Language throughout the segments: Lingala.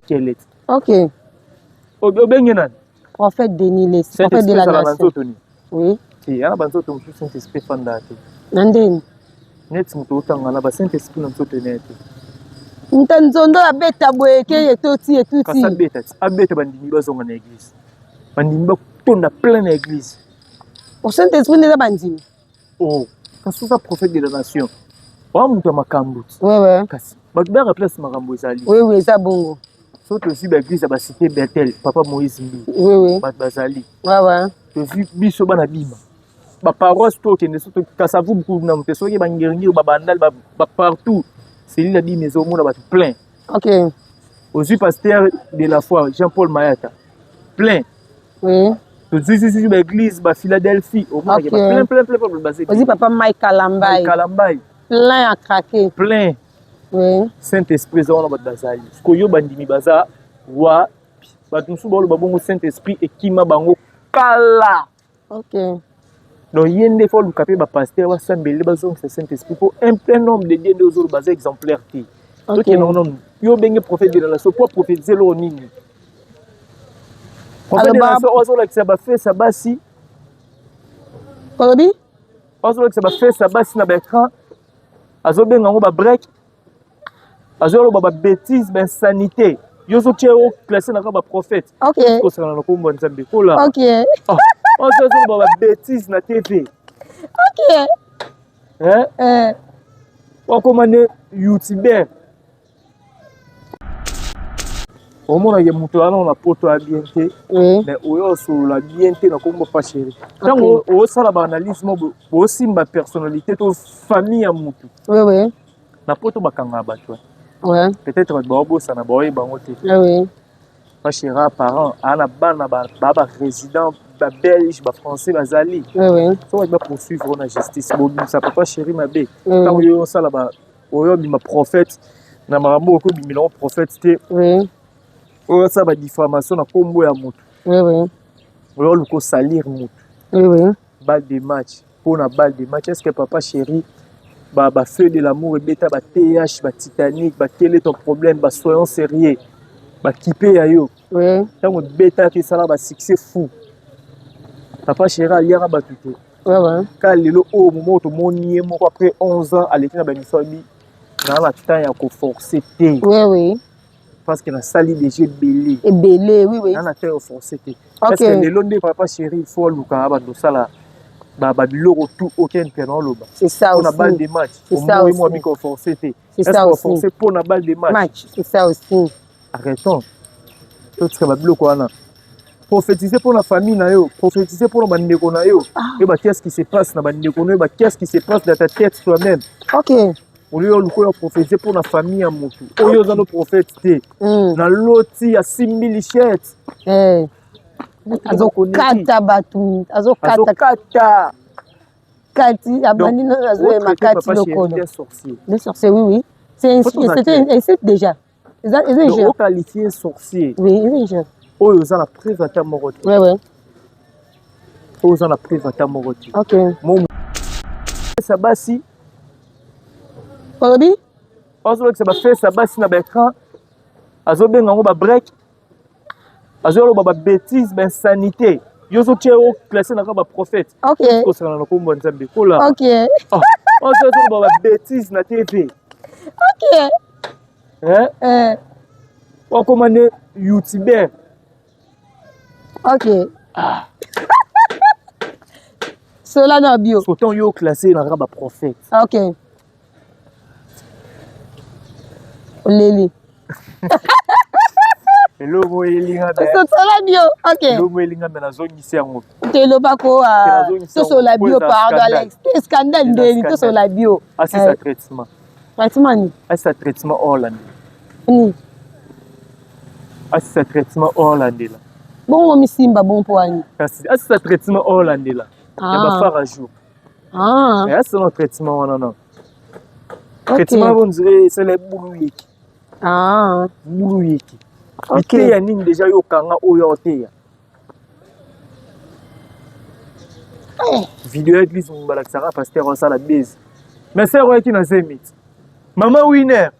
nkele. Ok. Obenge nani? Prophète Denis Lessie, prophète de la nation. Oui. Te, yana ba nzoto mosusu Saint Esprit efandaka te. Na ndeni? Neti moto otanga na ba Saint Esprit na nzoto ene te. Nta nzondo abeta boye ke etoti etuti. Kasi abeta ti, abeta bandimi bazonga na église. Bandimi batonda plein na église. O Saint Esprit nde eza bandimi. Oh, kasi oza prophète de la nation. Oa moto ya makambo ti. Ouais ouais. Kasi bato bayaka place makambo ezali. Oui oui, eza bongo. Soki tozwi ba église ya ba cité Bethel, papa Moïse Mbi. Oui oui. Bato bazali. Ouais ouais. Tozwi biso bana bima. Ba paroisse tokende so kasavu kuna moto soki bangiringiri babandali ba partout selile ya bima ezomona bato plein. Ok. Ozwi pasteur de la foi Jean-Paul Mayata plein. Oui. Tozwi zwi ba église ba Philadelphie omonaki ba plein plein plein plein bazali. Ozwi papa Mike Kalambay. Mike Kalambay. Plein à craquer. Plein. Oui. Saint-Esprit eza wana bato bazali. Sikoyo bandimi baza wapi? Bato mosusu baloba bongo Saint-Esprit ekima bango kala. Ok. Donc ye nde faut luka pe ba pasteur basambele bazongisa Saint-Esprit po un plein homme de Dieu nde ozoloba aza exemplaire te. Ok. Tokende ngo yo obenge prophète de la nation po prophétiser eloko nini? Prophète de la nation oyo azolakisa ba fesa basi. Olobi? Azolakisa ba fesa basi na ba écran. Azobenga yango ba break. Azoloba ba bêtises, ba insanité. Yo ozotia yo classe na kaka ba prophète. Ok. Kosakana na kombo ya Nzambe. Kola. Ok. Ah, azoloba ba bêtises na TV. Ok. Hein? Eh. Wakoma ne youtubeur. Omonake moto wana na poto ya bien te. Mais oyo osolola bien te na kombo pa chéri. Ntango osala ba analyse moko osimba personnalité to famille ya moto. Oui oui. Na poto bakangaka bato. Ouais. Peut-être bato baobosana baoyeba bango te. Oui oui. Pa chéri parent aza na bana ba ba résident ba belge ba français bazali. Oui oui. So bato ba poursuivre na justice bobimisa papa chéri mabe. Ntango yo osala ba oyo obima prophète na makambo oyo okobimela ngo prophète te. Oui. Oyo osala ba diffamation na kombo ya moto. Oui oui. Oyo oluka osalir moto. Oui oui. Balle de match. Pona balle de match, est-ce que papa chéri ba ba feu de l'amour ebeta ba TH ba Titanic ba quel est ton problème ba soyons sérieux ba kipe ya yo. Oui. Tango ebetaki esala ba succès fou. Papa chéri aliaka bato te. Ouais, ouais. Ka lelo oyo moment tomoni ye moko après 11 ans aleki na ba émission abi na na temps ya ko forcer te. Oui oui. Parce que nasali déjà ebele. Ebele, oui oui. Na na temps ya forcer te. Ok. Parce que lelo nde papa chéri il faut aluka abanda osala ba ba biloko tout aucun mpe na oloba. C'est ça Pona aussi. balle de match. C'est ça Omoi mo aussi. abika forcer te. C'est Est-ce ça qu'on aussi. forcer pona balle de match? Match, c'est ça aussi. Arrêtons. Totika ba biloko wana. Prophétiser pour la famille na yo, prophétiser pour bandeko na yo. Et ba qu'est-ce qui se passe na bandeko na yo, ba qu'est-ce qui se passe dans ta tête toi-même. Ok. Au lieu oluka oyo prophétiser pour la famille ya motu. Oyo oza no prophète te. Na loti asimbi lichette. Eh. Azokata bato, azokata. Azokata. Kati abandi nano azoyema kati lokolo. Des sorciers. Des sorciers, oui oui. C'est c'était un insulte déjà. Eza eza injure. Donc qualifié sorcier. Oui, eza injure. Oyo oza na preuve ata moko te. Ouais ouais. Oyo oza na preuve ata moko te. OK. Mo sa basi. Olobi? Azolakisa ba fesa basi na ba écran. Azobenga yango ba break. Azoloba ba bêtises, ba insanité. Yo ozotia yo classe na kaka ba prophète. Ok. Kosakana na kombo ya Nzambe. Kola. Ok. Ah, azoloba ba bêtises na TV. Ok. Hein? Eh. Wakoma ne youtubeur. Ok. Ah. Cela na bio. Autant yo classé na kaka ba prophète. Ok. Oleli. Eloko elinga be. Tosola bio. Ok. Eloko elinga me nazongisi yango. Toloba ko tosola bio pardon Alex. Te scandale ndeni tosola bio. Asisa traitement. Traitement ni? Asisa traitement Orlando. Ni. Asisa traitement Orlandela. Bongo misimba bon po ani. Kasi asisa traitement Orlandela. Ya ba phare à jour. Ah. Mais asisa traitement wana non. Traitement on dirait c'est les bulu yeki. Ah. Bulu yeki. Liteya nini déjà yo kanga oyo oteya. Video ya église balakisaka pasteur osala base. Mais sœur oyaki na zemit. Maman Winner.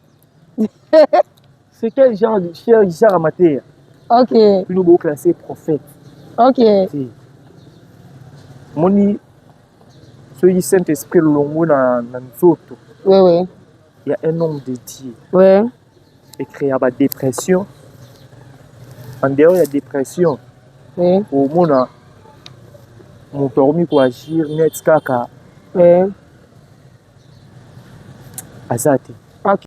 C'est quel genre de cher genre amateur? Ok. Bino bo classé prophète. Ok. Te. Moni soki Saint Esprit longo na na nzoto. Oui oui. Il y a un homme de Dieu. Oui. Et créa ba dépression. En dehors ya dépression. Oui. Omona moto akomi ko agir net kaka. Oui. Aza te. Ok.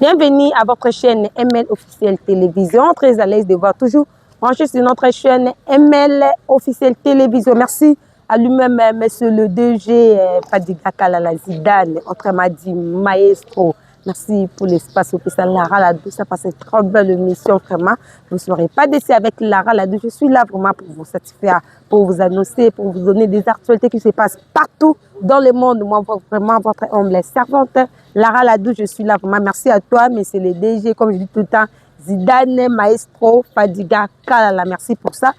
Bienvenue à votre chaîne ML Officiel Télévision. Très à l'aise de voir toujours branché sur notre chaîne ML Officiel Télévision. Merci à lui-même, euh, monsieur le DG euh, Fadiga Kalala Zidane, autrement dit maestro. Merci pour l'espace officiel Lara Ladou. Ça passe une très belle émission, vraiment. Vous ne serez pas déçus avec Lara Ladou. Je suis là vraiment pour vous satisfaire, pour vous annoncer, pour vous donner des actualités qui se passent partout dans le monde. Moi, vraiment, votre humble servante, Lara Ladou, je suis là vraiment. Merci à toi, monsieur le DG, comme je dis tout le temps, Zidane, Maestro, Fadiga, Kalala. Merci pour ça.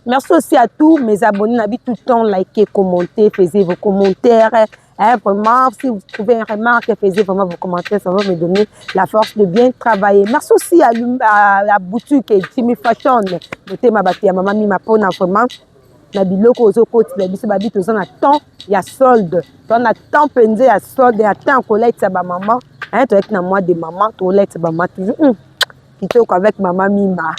Merci aussi à tous mes abonnés. N'habitez tout le temps, likez, commentez, faisez vos commentaires. Hein, vraiment, si vous trouvez une remarque, faisez vraiment vos commentaires. Ça va me donner la force de bien travailler. Merci aussi à, à la boutique Jimmy Fashion. Motema bato ya mama mima pona vraiment na biloko ozokotela biso babi toza na temps ya solde toza na temps mpenza ya solde ya temps ya kolatisa bamama tozalaki na mois de mama tolatisa bamama toujours kitoko avec mama mima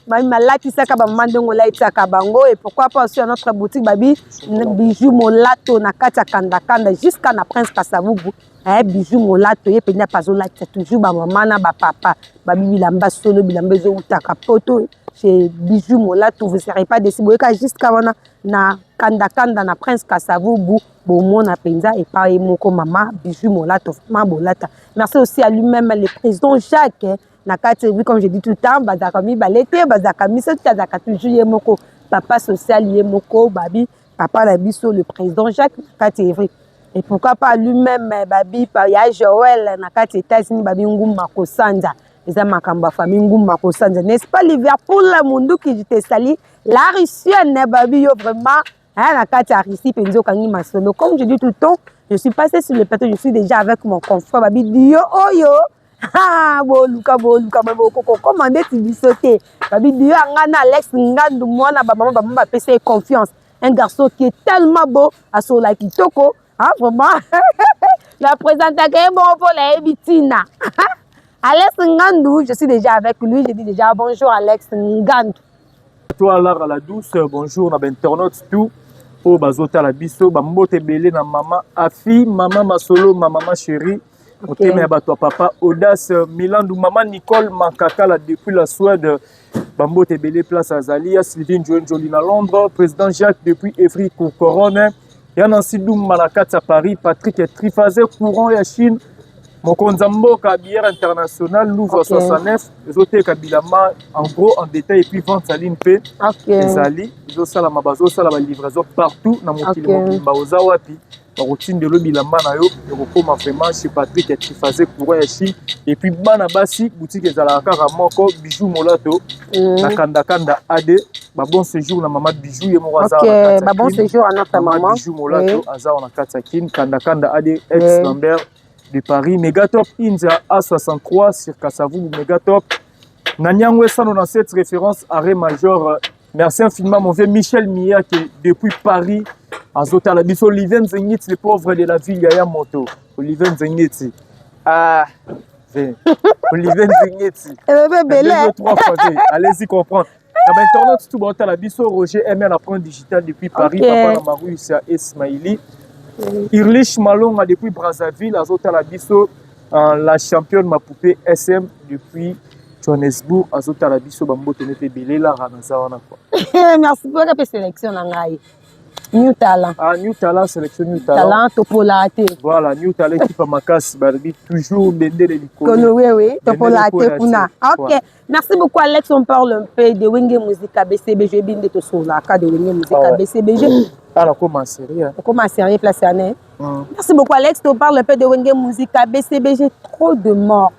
mama alatisaka bamama ndenge olatisaka bango et pourquoi pas aussi à notre boutique babi bijou molato na kati ya kandakanda jusqu'à na prince kasavubu eh, bijou molato ye mpenza mpe azolatisa toujours bamama na bapapa babi bilamba solo bilamba ezowutaka poto chez bijou molato vous serez pas déçus boyeka jusqu'à wana na kandakanda na prince kasavubu bomona mpenza epai ye moko mama bijou molato vraiment bolata merci aussi à lui-même le président Jacques na kati oui comme je dis tout le temps bazalaka mibale te bazalaka misato te azalaka toujours ye moko papa social ye moko babi papa na biso le président Jacques na kati evri et pourquoi pas lui-même babi ya Joël na kati États-Unis babi nguma kosanza eza makambo ya famille nguma kosanza n'est-ce pas Liverpool munduki je te salue la Russienne babi yo vraiment hein, na kati ya Russie mpenza okangi masolo comme je dis tout le temps je suis passé sur le plateau je suis déjà avec mon confrère babi dio oyo boluka boluka bokokokoma ndeti biso te babi dio ya ngai na Alex Ngandu mwana bamama bamama bapesa ye confiance un garçon qui est tellement beau asola kitoko ah, vraiment na présentaka ye bongo mpo nayebi ntina Alex Ngandu je suis déjà avec lui je dis déjà bonjour Alex Ngandu. Toi Lara la douce, bonjour na ba internautes tout oyo bazotala biso, bambote ebele na mama Afi, mama Masolo, ma mama chérie, motema ya bato ya papa Audace Milandu, mama Nicole Mankakala depuis la Suède, bambote ebele place azali, ya Sylvie Njoenjoli na Londres, président Jacques depuis Evry Courcorone, ya Nancy Dumba na kati ya Paris, Patrick Triphasé courant ya Chine, mokonzi ya mboka bière internationale Louvre 69 ezoteka bilamba en gros, en détail, et puis vente en ligne mpe ezali ezosalama, bazosala balivraison partout na mokili mobimba. Oza wapi, bakotindelo bilamba na yo, ekokóma vraiment chez Patrick Triphasé courant ya Chine. Et puis bana basi, boutique ezalaka kaka moko, Bijou Molato na Kandakanda AD. Babon séjour na mama Bijou, ye moko aza Babon séjour à notre maman. Bijou Molato aza na kati ya Kine, Kandakanda AD, ex Lambert de Paris. Megatop India A63 sur Kasavubu, Megatop Nanyangwe 197 référence arrêt major. Merci infiniment, mon vieux Michel Miyake depuis Paris azotala biso. Olivier Nzengiti, le pauvre de la ville, Yaya Moto, Olivier Nzengiti, ah Olivier Nzengiti. Ebele. Trois fois, allez-y comprendre. Na bainternet tout baotala biso, Roger ML apprend digital depuis Paris, papa na Marius ya Ismaili, Irlish Malonga depuis Brazzaville azotala biso, la championne ma poupée SM depuis Johannesburg azotala biso. Bambote nete ebele, Lara, naza wana quoi. Merci pour mpe sélection na ngai, New Talent. Ah, New Talent, sélection New Talent. Talent topola te. Voilà, New Talent, équipe ya makasi, balobi toujours bendele likolo. Kolo, oui, topola te kuna. Ok, merci beaucoup Alex. On parle un peu de Wenge Musica BCBG, binde tosolaka de Wenge Musica BCBG. Ah, nakoma sérieux. Okoma sérieux place ane. Merci beaucoup Alex. On parle un peu de Wenge Musica BCBG, trop de morts.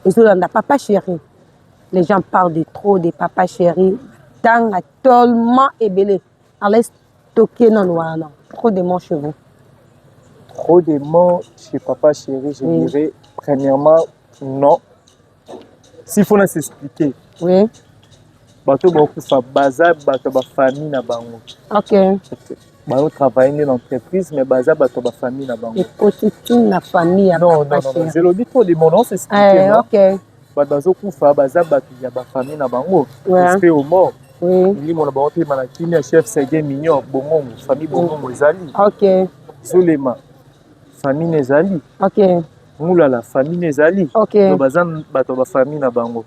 Ezolanda Papa Chéri. Les gens parlent de trop de Papa Chéri. Tanga tellement ebele. Alex, toke nano wana. Trop de morts chez vous. Trop de morts chez Papa Chéri, je dirais premièrement non. S'il faut s'expliquer. Bato bakufa baza bato bafamille na bango. Bazotravaille nde na entreprise, mais baza bato bafamille na bango. Ekoti na famille ya Non, non, non, elobi trop de morts, non, s'expliquer. Non, bato bazokufa baza bato ya bafamille na bango. Respect aux morts. Milimo na bango mpe na kimia. Chef Seguin Mignon Bongongo, famille Bongongo ezali. Zolema, famille ezali. Mulala, famille ezali. Donc baza bato ya bafamille na bango.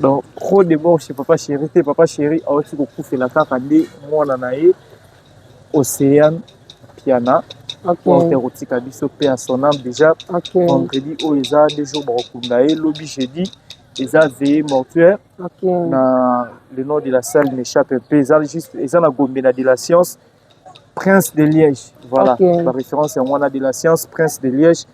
Donc trop de morts chez Papa Chéri te. Papa Chéri awuti kokufela kaka nde mwana na ye Océane Piana, oyo te kotika biso mpe à son âme déjà. Vendredi oyo eza nde jour bakokunda ye. Lobi jeudi eza veillée mortuaire. Na le nom de la salle m'échappe un peu, eza juste, eza na Gombe, na de la Science, Prince de Liège, voilà. Baréférence yango wana, de la Science, Prince de Liège.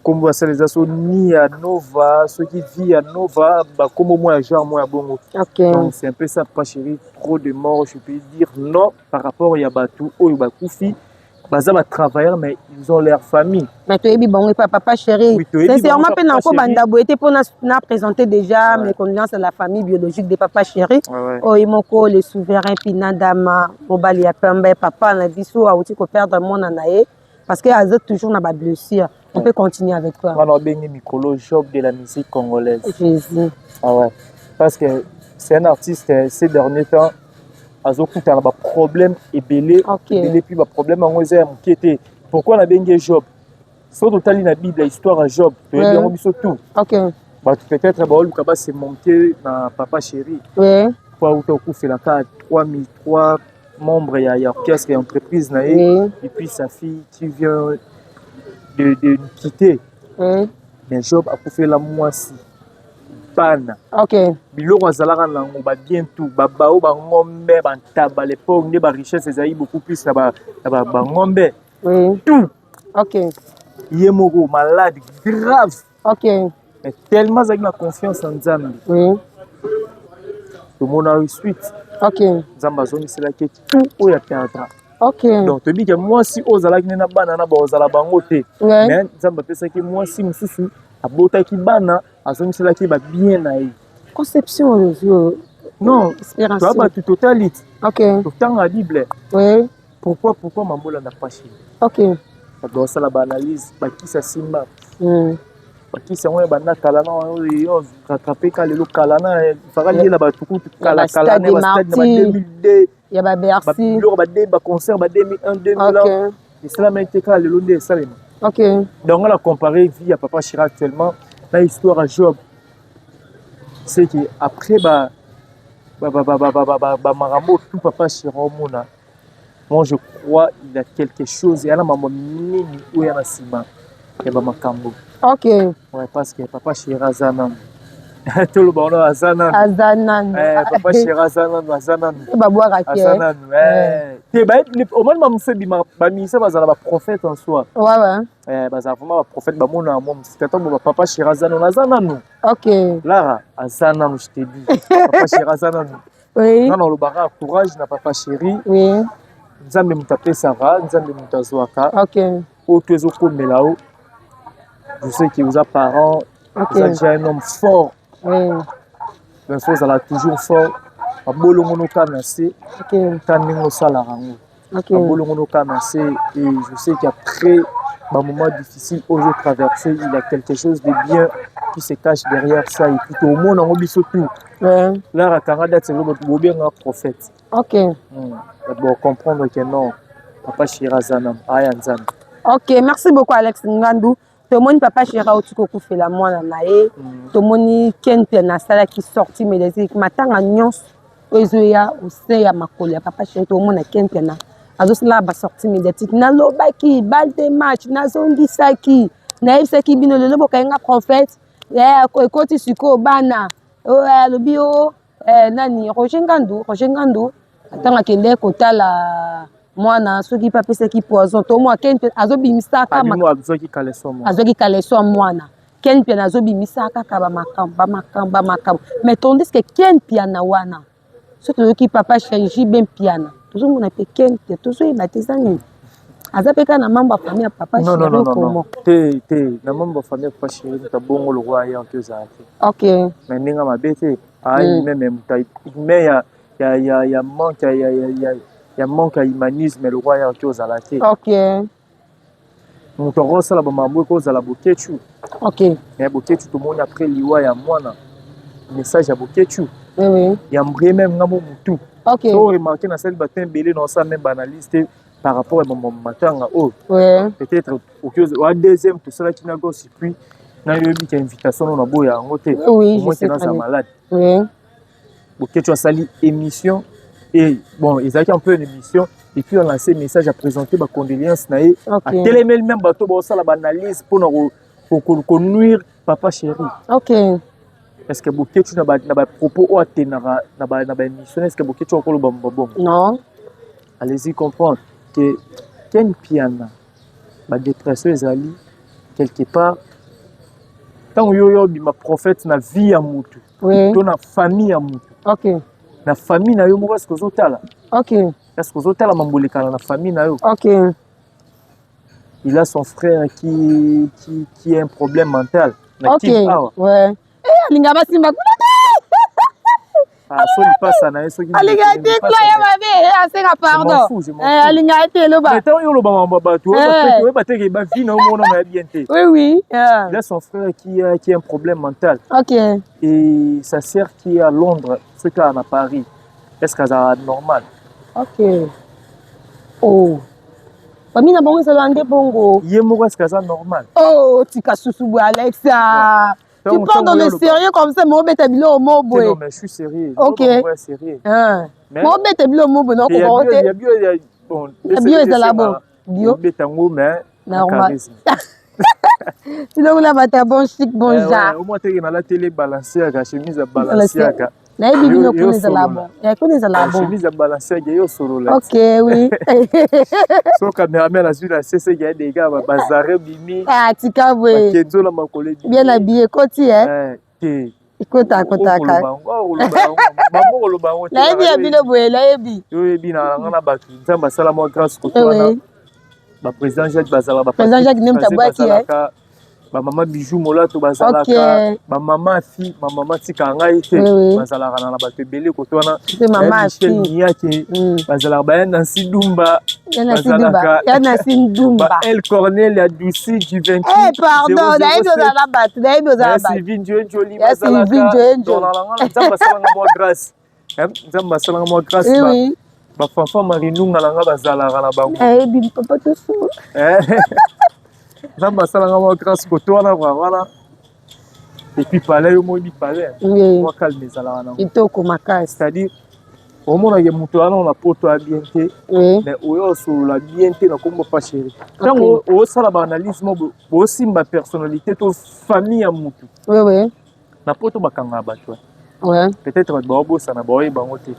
Nkombo ya sala eza so Nia Nova, soki Via Nova, bakombo mwa ya genre mwa ya bongo. Donc c'est un peu ça. Papa Chéri, trop de morts, je peux dire non par rapport ya bato oyo bakufi. Baza batravailleur, mais ils ont leur famille. Mais toyebi bango epa Papa Chéri. Sincèrement mpe nakobanda boye te mpo na présenter déjà mes condoléances à la famille biologique de Papa Chéri, oyo moko le souverain Pina Dama, mobali ya pembe, papa na biso, awuti koperdre mwana na ye parce que aza toujours na bablessure. On peut continuer avec toi. Wana obengi mikolo Job de la musique congolaise. Jésus. Ah ouais, parce que c'est un artiste, ces derniers temps azokutana baproblème ebele ebele. Puis baproblème yango eza ya moke te. Pourquoi nabengi Job? So totali na Bible, histoire ya Job, toyebi yango biso tout. Bato peut-être baoluka base monte na Papa Chéri po auta okufela kaka 3003 membres ya orchestre ya entreprise na ye, et puis sa fille qui vient de nous quitter. Mais Job akufela mwasi, bana, biloko azalaka nango, babien tout, babao, bangombe, bantaba. L'époque nde barichesse ezali beaucoup plus na bangombe, tout. Ye moko malade grave. Mais tellement azalaki na confiance na Nzambe, tomona suite. Nzambe azongiselaki tout oyo aperdra. Donc toyebi ke mwasi oyo ozalaki nde na bana na baozala bango te, mais Nzambe apesaki mwasi mosusu, abotaki bana, azongiselaki babien na ye. Conception oyo. Non, toya bato totali, totanga Bible. Pourquoi mambolanda pasi? Bato basala baanalyse, bakisa simba. Bakisi yango ya banda kala na oyo rattrape ka lelo kala na faka liela bato kutu kala kala na ba stade na ba 2002 ya ba Bercy biloko ba ba concert ba 2001 2000 esalamaki te kaka lelo nde esalema. Donc nga na comparer vie ya papa Chira actuellement na histoire ya Job, c'est que après ba ba makambo tout papa Chira omona, moi je crois il y a quelque chose ya na mambo nini oyo ya na nsima ya bamakambo. Ouais, parce que papa Chira aza nanu, toloba wana aza nanu. Aza nanu. Papa Chira aza nanu, aza nanu. Babwakaki. Aza nanu te. Omoni bamosusu ebima, baministre bazala baprophète en soi. Bazala vraiment baprophète, bamonaka mwa mosika ntango papa Chira aza nanu, aza nanu. Lara aza nanu, je te dis, papa Chéri aza nanu. Nga na olobaka courage na papa Chéri. Nzambe moto apesaka, Nzambe moto azwaka. Oyo to ezokomela o, je sais que oza parent, oza déjà un homme fort. Mais faut ozala toujours fort, mabolongo kaka na se, ka ndenge osalaka yango, mabolongo kaka na se. Et je sais qu'après bamoment difficile oyo ozotraverse, il y a quelque chose de bien qui se cache derrière ça. Et puis tomona yango biso tout. Lara akanga date lelo, bato bobengaka prophète. Bato bacomprendre que non, papa Chéri aza nanu, aya Nzambe. Ok, merci beaucoup Alex Ngandu. Tomoni papa Chéri auti kokufela mwana na ye. Tomoni Ken Mpiana asalaki sortie médiatique, matanga nyonso oyo ezoya ose ya makolo ya papa Chéri. Tomona Ken Mpiana azosala basortie médiatique. Nalobaki balle de match, nazongisaki, nayebisaki bino lelo bokayenga prophète ekoti sikoyo bana oyo alobi o nani, Roger Ngandu. Roger Ngandu ntango akende kotala mwana, soki mpe apesaki poison, tomona Ken mpe azobimisaka. Azwaki caleçon ya mwana. Ken Mpiana azobimisa kaka bamakambo, bamakambo, bamakambo. Mais tandis que Ken Mpiana wana, so toyoki papa Chéri JB Mpiana, tozomona mpe Ken Mpiana, tozoyeba te eza nini. Aza mpe kaka na membre ya famille ya papa Chéri? Komo te te, na membre ya famille ya papa Chéri, moto abongo lokwa ye anke ozala te. Mais ndenge mabe te, ai même moto mais ya manque ya manque ya humanisme lokwa ye anke ozala te. Moto akosala bamambo ekozala Bokechu. Mais Bokechu, tomoni après liwa ya mwana, message ya Bokechu ya mbrie même ngambo motu. So remarque, nasali bato ebele na osala même baanalyse te par rapport ya mambo matanga oyo. Peut-être wa deuxième tosalaki na gosi, puis nayoyebi ka invitation no naboya yango te, omoi ke naza malade. Bokechu asali émission et bon, ezalaki un peu une émission et puis on lancé message à présenter bacondoléance na ye, atelemeli même bato baosala baanalyse mpona konuire papa Chéri. Est ce que Bokechu na bapropos oyo atenaka na baémission, est ce que Bokechu akoloba babongo? Non. Allez-y comprendre que Ken Piana, badépression ezali quelque part. Ntango yo oyo obima prophète na vie ya mutu to na famille ya mutu, na famille na yo moko, est-ce ozotala? Est-ce ozotala mambo elekana na famille na yo? Il a son frère qui a un problème mental na Kim awa. Ouais. Eh, alinga basimba kuna te. So lipasa na ye soki Alinga te kuna ya mabe, asenga pardon. Alinga te eloba. Ntango yo oloba mambo ya bato, oyeba te ke bavie na yo moko nano ya bien te. Il a son frère qui a un problème mental et sa sœur qui est à Londres, soki kaka na Paris, est ce que azala normal? Ok, oh, famille na bango ezala nde bongo. Ye moko, est ce que aza normal? Oh, tika susu boye, Alexa. Tu prends dans le sérieux comme ça, mais obeta biloko mo boye. Non, mais je suis sérieux. Ok. Mais obeta biloko mo boye, nakokoka te. Bon, bio ezala bon. Bio. Obeta yango mais normal. Biloko na bato bon chic, bon genre. Au moins teke nalateli Balenciaga, chemise ya Balenciaga. Nayebi bino kuna ezala bon, kuna ezala bon. Chemise ya Balenciaga yo solola. Ok, oui. So cameraman azwi na sese ya dega bazare bimi. Ah, tika boye. Bakenzo na makolo. Bien habillé koti eh. Te. Ekota kotaka. Bango koloba yango. Nayebi ya bino boye, nayebi. Oyebi na nga na bato Nzambe asala mwa grâce koto wana, baprésident Jacques bazala. Président Jacques nde moto abwaki. Bamama Bijou Molato bazalaka, bamama Fi, bamama tika ngai te, bazalaka na bato ebele kote wana. Michel Miyake bazalaka, baya Nancy Dumba bazalaka, ba El Cornel ya Dusi Givenchy. Eh pardon, nayebi ozala bato, nayebi ozala bato. Sylvie Njoenjoli bazalaka. Nzambe asalanga mwa grâce, Nzambe asalanga mwa grâce. Bafanfa Marinunga na nga bazalaka na bango. Nayebi papa tosu. Nzambe asalanga mwa grâce kote wana wana. Et puis palais, yo moyebi palais, mwa calme ezalaka nango. Kitoko makasi. C'est-à-dire omonake moto wana na poto ya bien te, mais oyo osolola bien te na kombo pa chéri. Ntango osala baanalyse mo bosimba personnalité to famille ya motu na poto, bakangaka bato. Peut-être bato baobosana, baoyeba yango te.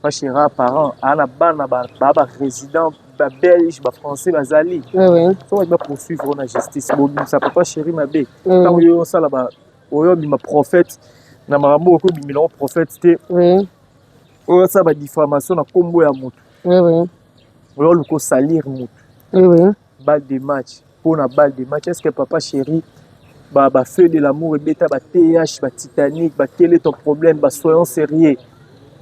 Pa chéri parent aa na bana baa barésident, babelge, bafrançais bazali. So baki bapoursuivre na justice, bobimisa papa chéri mabe. Ntango yo osala, oyo obima prophète na makambo oyo okobimela ngo prophète te, oyo osala badifamation na nkombo ya motu, oyo oluka osalir motu. Balle de match, mpona balle de match, est ce que papa chéri, bafeu de l'amour ebeta, ba th, batitanic, ba quel est ton problème, ba soyons sérieux,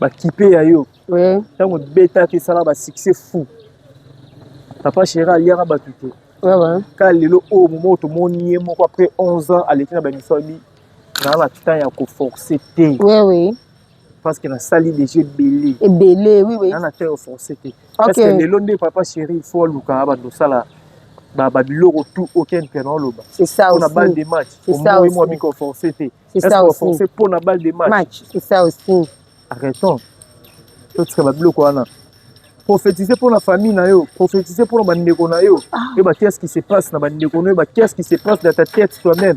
bakipe ya yo, ntango ebetaki esala basuccès fou, papa chéri aliaka bato te. Ka lelo oyo momo tomoni ye moko après 11 ans aleki na baémission, abi naa na temps ya koforce te. Parce que nasali déjà ebele. Ebele, oui. Naa na temps ya koforce te. Parce que lelo nde papa chéri, il faut aluka bando osala babiloko tout aucun mpe na oloba. C'est ça. Mpona balle de match, omoi mo abi koforce te. C'est ça aussi. Force mpona balle de match. Match, c'est ça aussi. Arrêtons, totika babiloko wana. Prophétiser mpona famille na yo, prophétiser mpona bandeko na yo, oyeba qu'est-ce qui se passe na bandeko na yo, qu'est-ce qui se passe dans ta tête toi-même.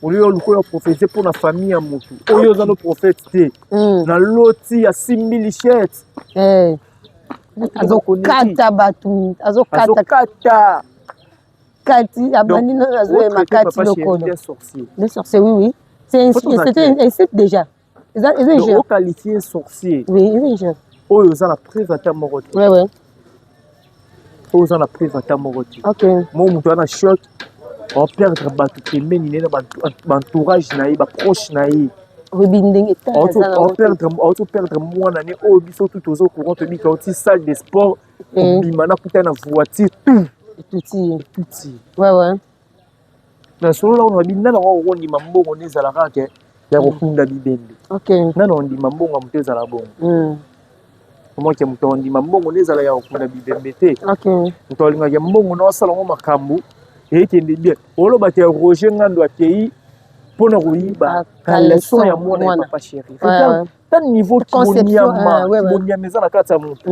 Oyo oluka oyo prophétiser mpona famille ya motu oyo oza no prophète te. Na loti asimbi lichette. Azokata bato, azokata. Azokata. Kati abandi nano, azoyema kati lokolo. Des sorciers, oui, c'était un site déjà, eza injure. Oqualifie sorcier. Oui, eza injure. Oyo oza na preuve ata moko te. Oyo oza na preuve ata moko te. Mo moto wana choc, operdre bato pembeni na ye, na baentourage na ye, baproche na ye. Oyebi ndenge. Autoperdre mwana ne oyo biso tu toza courant, tobika oti salle de sport, obima nakuta na voiture tout. Etuti. Etuti. Ouais. Na solo na babi nana ngo okondima mbongo nde ezalaka kaka ya kokunda bibembe. Nana ondima mbongo ya moto ezala bongo? Omoke moto ondima mbongo nde ezala ya kokunda bibembe te. Moto alingaka mbongo na osala ngo makambo ekende bien. Olobaka ya Roger Ngando akei mpona koyiba caleçon ya mwana ya papa chéri. Ta niveau kibonyama, kibonyama eza na kati ya moto.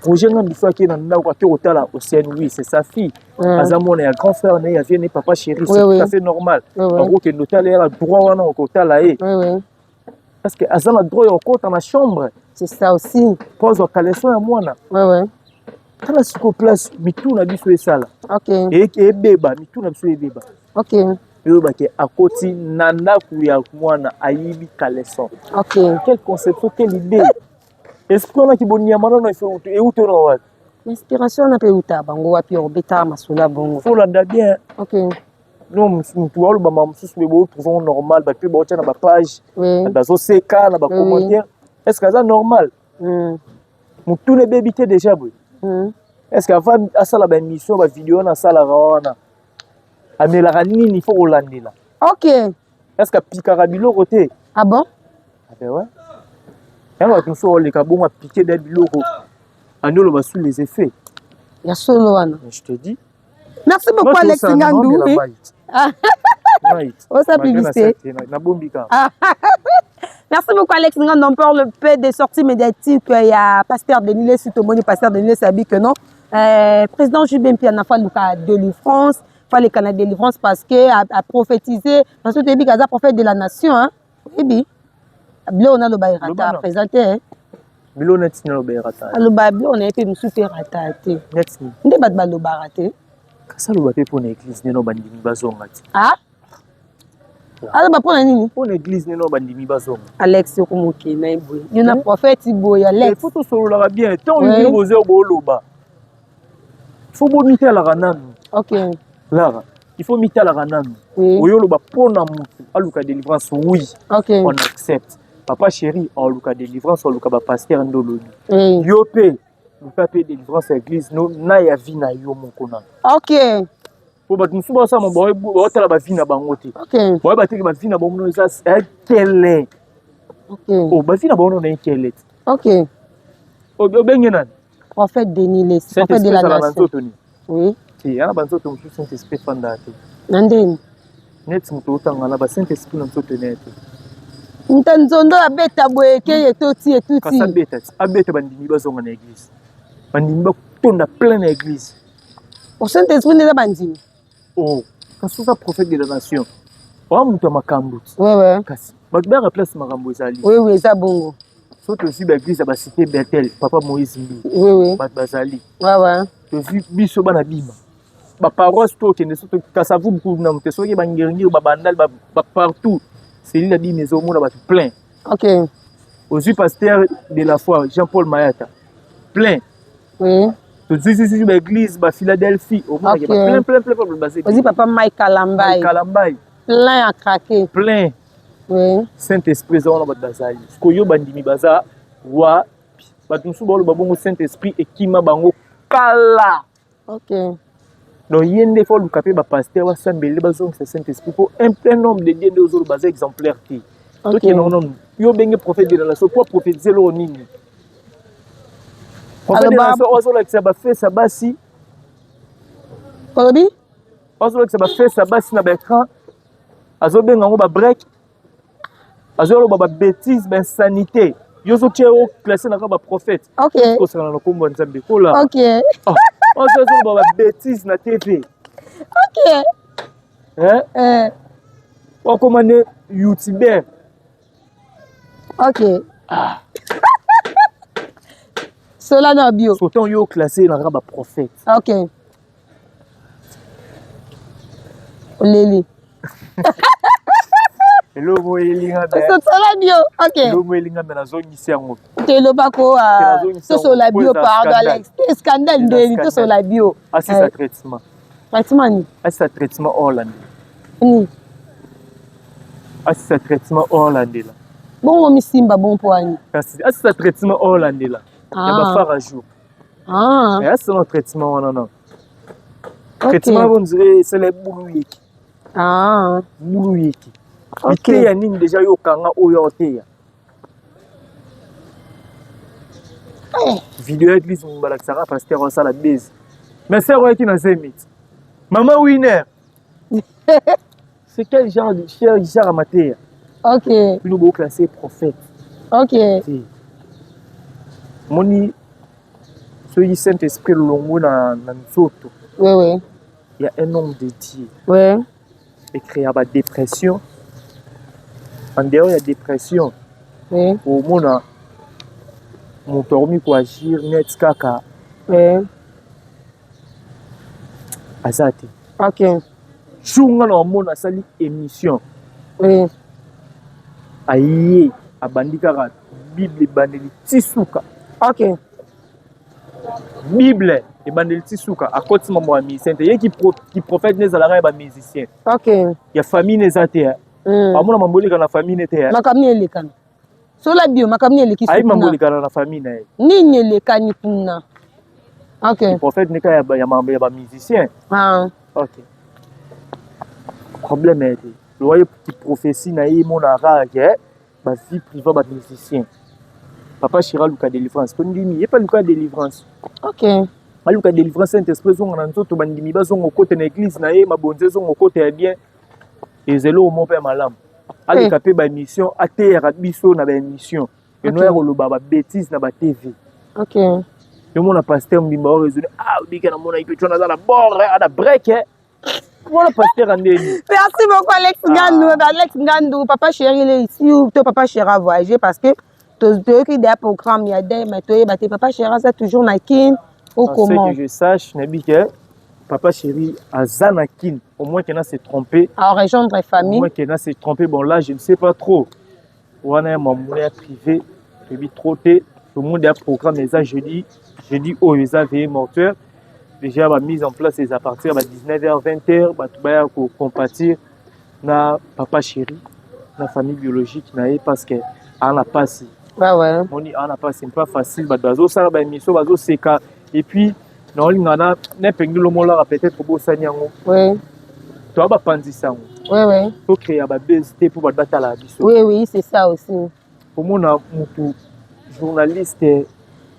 Roger Ngando so akei na ndako, ake kotala Océane, oui, c'est sa fille, aza mwana ya grand frère na ye, ya vieux ne papa chéri, c'est tout à fait normal. Akokende otala ye na droit wana, okotala ye parce que aza na droit ya kokota na chambre. C'est ça aussi. Mpo azwa caleçon ya mwana. Tala sikoyo place mitu na biso esala ebeba, mitu na biso ebeba. Oyebake akoti na ndako ya mwana, ayibi caleçon. Quelle conception, quelle idée! Esprit wana kibonyama nano euti ona wapi? Inspiration wana mpe eutaka bango wapi, obetaka masolo ya bongo? Folanda bien. No motu aloba makambo mosusu boye, bootrouve normal, bato mpe baotya na bapage, bazoseka na bacommentaire. Est ce que aza normal? Motuna ebebi te déjà boye. Est ce que avant asala baémission, bavideo wana asalaka wana, amelaka nini? Faut kolandela. Est ce que apikaka biloko te? Ah bon? Ah ben ouais, yango bato mosusu oleka bongo, apike da biloko, andi oloba sous les effets. Ya solo wana. Je te dis. Merci beaucoup, Alex Ngandou. Osa publicité. Nabombi kaka. Merci beaucoup, Alex Ngandou. On parle peu des sorties médiatiques. Il y a pasteur Denis Lessi, tomoni pasteur Denis Lessi abi que non. Président JB Mpiana aluka délivrance, fallait qu'on a délivrance parce que a prophétisé, parce que tu es prophète de la nation, hein. Oui, biloko naloba erata présente. Biloko neti naloba erata? Aloba biloko na ye mpe mosusu mpe erata te. Neti? Nde bato balobaka te. Kasi aloba mpe mpo na église neno bandimi bazonga te. Ah, aloba mpo na nini? Mpo na église neno bandimi bazonga. Alex, okomokende ye boye, yo na prophète boye, Alex. Faut tosololaka bien. Ntango bino boza booloba, faut bomitelaka nanu. Lara, il faut mitalaka nanu. Oui. Oyo oloba mpo na motu aluka délivrance, oui. Ok. On accepte. Papa chéri aluka délivrance, aluka bapasteur nde olobi. Oui. Yo mpe luka mpe délivrance ya église no na ya vie na yo moko nanu. Ok. Po bato mosusu basala baotala bavie na bango te. Ok. Bayeba te ke bavie na bango no eza ekele. Ok. O bavie na bango no na ekele te. Ok. Obenge nani? Prophète Denis Lessie, prophète de Saint-Esprit la ezala na nation. nzoto nini? Oui. Te, ya na banzoto mosusu Saint-Esprit efandaka te. Na ndeni. Neti moto otanga na ba Saint-Esprit na nzoto na ye te. Nta nzondo abeta boye ke etoti Kasi etuti. abeta ti, abeta bandimi bazonga na église. Bandimi batonda plein na église. O Saint-Esprit nde eza bandimi. Oh, kasi oza prophète de la nation. Oa moto ya makambo ti. Ouais ouais. Kasi bato bayaka place makambo ezali. Oui oui, eza bongo. So tozwi baeglise ya bacité Bethel, papa Moïse Mbi, Oui oui. bato bazali. Ouais ouais. Tozwi biso bana bima. Baparoisse to okende so Kasavubu kuna mote soki bangiringiri babandali partout. Selile ya bima ezomona bato plein. Ok. Ozwi pasteur de la foi Jean-Paul Mayata plein. Oui. Tozwi baeglise ba Philadelphie omonaki Ok. ba plein plein plein plein baza Ozi papa Mike Kalambay. Kalambai Plein à craquer. plein. Oui. Saint-Esprit eza wana bato bazali. Sikoyo bandimi baza wapi? Bato mosusu baoloba bongo Saint-Esprit ekima bango kala. Ok. Donc ye nde fo aluka mpe bapasteur basambele bazongisa Saint-Esprit mpo un plein homme de Dieu nde ozoloba aza exemplaire te. Ok. Tokende ngo nanu. Yo obenge prophète de la nation po prophétise eloko nini? Prophète de la nation oyo azolakisa bafesa basi, Olobi? azolakisa bafesa basi na baécran, azobenga yango babreak, azoloba babétise, bainsanité. Yo ozotia yo classe na kaka baprophète. Ok. Kosakana na nkombo ya Nzambe kola. Ok. Azoloba babétise na TV. Ok. Hein? Okoma ne youtubeur. Ok. Sola na bio. Surtout yo classé na kaka baprophète. Ok. Oleli. Eloko elinga be. Sola bio. Ok. Eloko elinga me nazongisi yango. Tolobako Nazongisa tosola yango, bio po eza pardon scandale. Alex. Te scandale Eza ndeni scandale. tosola bio. Asisa traitement. Traitement ni. Asisa traitement Hollande. Ni. Asisa traitement Hollande la. Bongo misimba bon poani. Kasi asisa traitement Hollande la. Ya Ah. bafara jour. Ah. Asisa na traitement wana na. Ok. Traitement on dirait c'est les bulu yeki. Ah. Bulu yeki. Ok. Liteya nini déjà yo kanga oyo oteya. Video ya église balakisaka pasteur osala base. Mais sœur oyaki na zemit. Maman Winner. C'est quel genre de cher genre amateur? Ok. Bino bo classé prophète. Ok. Te. Moni soki Saint-Esprit longo na na nzoto. Oui oui. Il y a un homme de Dieu. Oui. Et créer ba dépression. En dehors ya dépression. Oui. Omona moto akomi koagir net kaka. Oui. Aza te. Ok. Jour nga na omona asali émission. Oui. Aye abandi kaka Bible ebandeli ti suka. Ok. Bible ebandeli ti suka akoti mambo ya musicien te. Ye ki prophète ne ezalaka ya ba musicien. Ok. Ya famille ne eza te. Amona mambo eleka na famille ne te. Makambo nini elekana? Sola bio makambo nini eleki Ayi mambo kuna? elekana na famille na ye. Nini elekani kuna? Ok. Ki prophète ne ka ya ba, ya mambo ya ba musicien. Ah. Ok. Problème ya te. Loye ki prophétie na ye mona rage, ba vie privée ba musicien. Papa Chira luka délivrance. To ndimi, ye pa luka délivrance. Ok. Aluka délivrance Saint-Esprit zonga na nzoto bandimi bazonga kote na église na ye mabonze zonga kote ya bien. Ezelo mo pe malamu. Aleka pe ba émission, ateyaka biso na ba émission. Eno ya koloba ba bêtise na ba TV. Ok. Yo mona pasteur Mbimba o raisonner, ah obika na mona ipe tshona na bord, ana break. Voilà pasteur Andeni. Merci beaucoup Alex Ngandu. Ah. Alex Ngandu, papa chéri il est ici ou toi papa chéri a voyagé parce que tu qui des programme il y a des mais toi bah papa chéri ça toujours na kin ou comment. Ce que je sache, nabi que papa chéri aza na kin, au moins qu'il s'est trompé. À rejoindre famille. Au moins qu'il s'est trompé, bon là je ne sais pas trop. Wana ya mamouna privé, je dis trop té, tout le monde a programme les jeudi, jeudi oh ils avaient mortuaire. Déjà ba mise en place eza à partir ya ba 19h 20h, bato baya kocompatir na papa chéri, na famille biologique na ye, parce que aza na pasi. Moni aza na pasi, pas facile. Bato bazosala baémission, bazoseka, et puis naolinga na nepengelo molaka, peut-être bosani yango. Toya bapanzisa yango. Tocréa babase te mpo bato batalaka biso. Oui oui c'est ça aussi. Komona mutu journaliste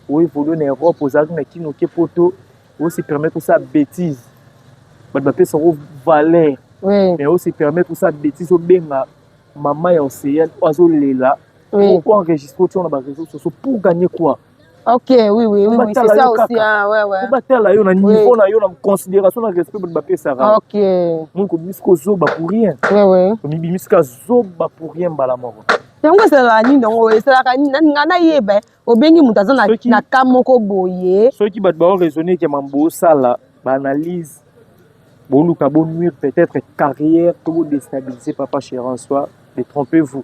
oévolue na Europe, ozalaki na kino ke poto, osi permettre osala bêtise, bato bapesako valeur. Mais osi permettre osala bêtise, obenga mama ya Océane oyo azolela, oenregistre, otia na baréseaux sociaux pour gagner quoi? Ok, oui, c'est ça aussi. Hein, ouais. Batala yo na niveau na yo, na considération, na respect bato bapesaka. Moni kobimisika ozoba pour rien. Omibimisika zoba pour rien mbala moko. Yango esalaka nini? Yango esalaka nini? Nga nayeba, obengi moto aza na ka moko boye. Soki bato baoraisonne ke mambo osala baanalyse, boluka bonuire peut-être carrière to bodéstabiliser papa chéri en soi, détrompez-vous,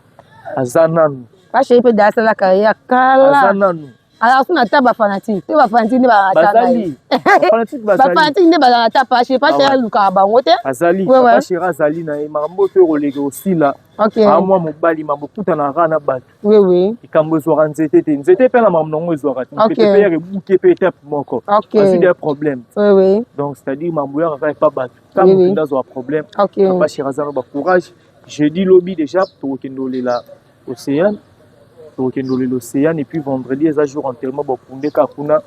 aza nanu. Papa chéri mpe da asala carrière kala. Aza nanu. Alors so na ta bafanatike te, bafanatike nde bazalaka. Bazali bafanatike, bazali. Bafanatike nde bazalaka ta papa chéri. Papa chéri alukaka bango te. Azali. Papa chéri azali na ye. Makambo to ekoleka, osila. Amwa mobali, mambo okutanaka na bato. Likambo ezwaka nzete te, nzete mpe na makambo nango ezwaka te. Mpe mpe yaka ebuke mpe étape moko, azwi des problème. Donc c'est à dire mambo yaka kaka epa bato ka moto nde azwaka problème. Papa chéri aza na bacourage. Jeudi, lobi déjà, tokokende olela Océane, tokokende olela Océane, et puis vendredi eza jour enterrement, bakunde kaka kuna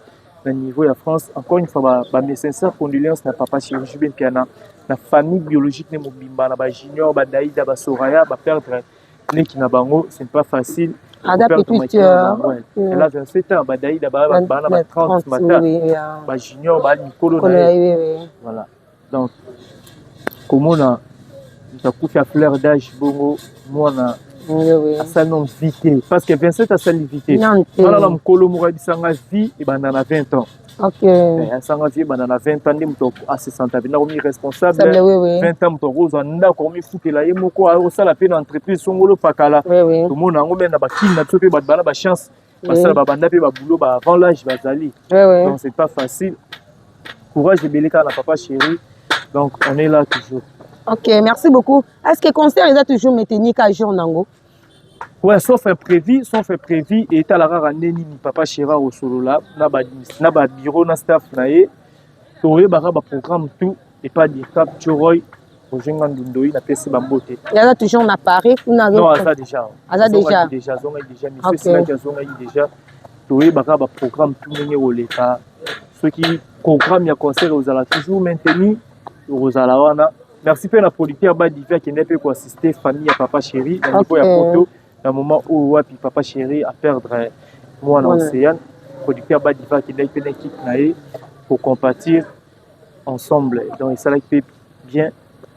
na niveau ya France. Encore une fois, ba mes sincères condoléances na papa chéri JB Mpiana, na famille biologique ne mobimba, na bajunior, badaïda, basoraya, baperdre leki na bango, c'est pas facile. Ada petite. Elle a 27 ans, badaïda bana ba 30 mata, bajunior baa mikolo na ye. Voilà, donc komona moto akufi ya fleur d'âge bongo, mwana asali non vie te, parce que 27 asali vie te. Wana na mokolo moko ayebisanga vie ebanda na 20 ans. Asanga vie ebanda na 20 ans, nde moto asesanta mpenza akomi responsable. 20 ans, moto akozwa ndako, akomifutela ye moko, akosala mpe na entreprise songolo pakala. Tomona yango me na bakini na biso mpe bato bana bachance basala, babanda mpe baboulot ba avant l'âge bazali. Donc c'est pas facile. Courage ebele kaka na papa chéri. Donc on est là toujours. Ok, merci beaucoup. Est-ce que concert eza toujours maintenu ka jour nango? Ouais, sauf imprévu, sauf imprévu. Etala kaka nde nini papa chéri akosolola na babureau, na staff na ye. Toyebaka baprogramme tout epa Dircab Joroy Roger Ngandundoi, napesi bambote. Aza toujours na Paris kuna? Non, aza déjà. Aza déjà. Déjà, azongaki déjà monsieur. Esilaki, azongaki déjà. Toyebaka baprogramme tout ndenge koleka. Soki programme ya concert ozala toujours maintenu, okozala wana. Merci mpe na producteur Badivi, akende mpe koassiste famille ya papa chéri na niveau ya poto, na moment oyo wapi papa chéri aperdre mwana Océane. Producteur Badivi akendaki mpe na équipe na ye kocompatir ensemble, donc esalaki mpe bien.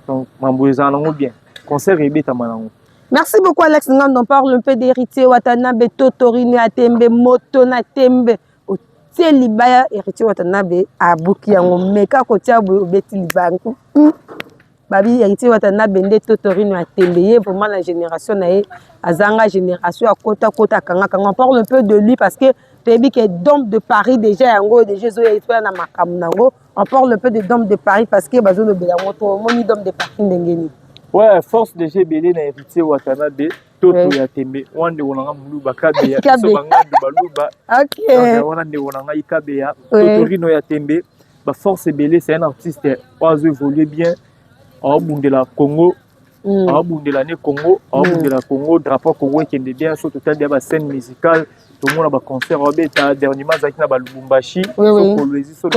Donc mambo ezala nango bien, concert ebetama nango. Merci beaucoup, Alex Ngando. On parle un peu d'Héritier Watanabe, Totorine Atembe, Moto na Tembe. Otie libaya, Héritier Watanabe abuki yango, meka kotia boye, obeti libaya. Babi Héritier Watanabe nde Totorino ya tembe. Ye vraiment na génération na ye, azanga génération, akota kota, akanga kanga. On parle un peu de lui parce que toyebi ke Dôme de Paris déjà, yango déjà ezoya, ezoya na makambo nango. On parle un peu de Dôme de Paris parce que bazolobela yango. To omoni Dôme de Paris ndenge nini? Ouais, force déjà ebele na Héritier Watanabe, toto ya tembe wana, ndeko na nga moluba Kabeya, biso bangandu baluba. Wana ndeko na ngai Kabeya, Totorino ya tembe, baforce ebele. C'est un artiste oyo azo évolue bien, aobundela Congo, aobundela ne Congo, aobundela Congo, drapeau Congo ekende bien. So totali ya bascène musicale, tomona baconcert aobeta. Dernièrement azalaki na balubumbashi, so Kolwezi, so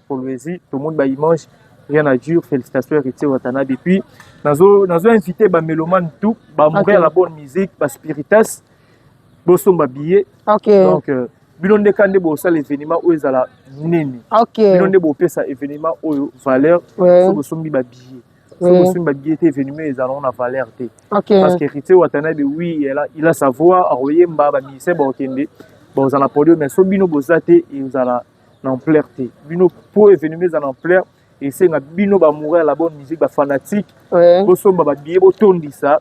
Kolwezi, tomoni baimage, rien à dire. Félicitations Héritier Watanabe. Et puis nazo nazo invité bamélomane tout, baamoureux ya la bonne musique, baspiritas, bosomba billet. Donc bino nde ka nde bosala événement oyo ezala monene. Bino nde bopesa événement oyo valeur. So bosombi babillet, so bosombi babillet te, événement ezala na valeur te. Parce que Héritier Watanabe, oui, il a sa voix, akoyemba, bamusicien bakokende, bozala na podium, mais so bino boza te, ezala na ampleur te. Bino, po événement eza na ampleur, esenga bino baamoureux ya la bonne musique, bafanatique, bosomba babillet, botondisa.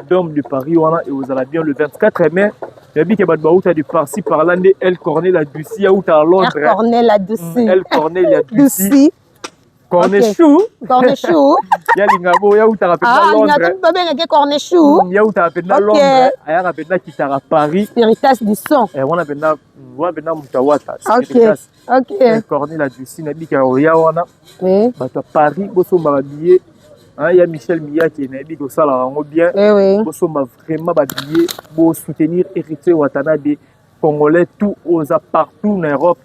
Dome de Paris wana ekozala bien le 24 mai. Nayebi ke bato bauta de par-ci par-là nde El Corneille Adusi auta à Londres. El Corneille Adusi. El Corneille Adusi. Cornechou. Cornechou. Ya lingabo ya utaka mpenza Ah, Londres. lingaka babengaki Cornechou. Ya utaka mpenza Londres, ayaka mpenza kitaka Paris. Spiritas du son. Eh, wana mpenza wana mpenza moto awata. Spiritas. Ok. El Corneille Adusi nayebi ke oya wana. Oui. Bato ya Paris bosomba ba billet. Hein, ya Michel Miyake nayebi kosalaka yango bien. Oui, oui. Bosomba vraiment ba billet, bo soutenir Héritier Watanabe, Congolais tout oza partout na Europe.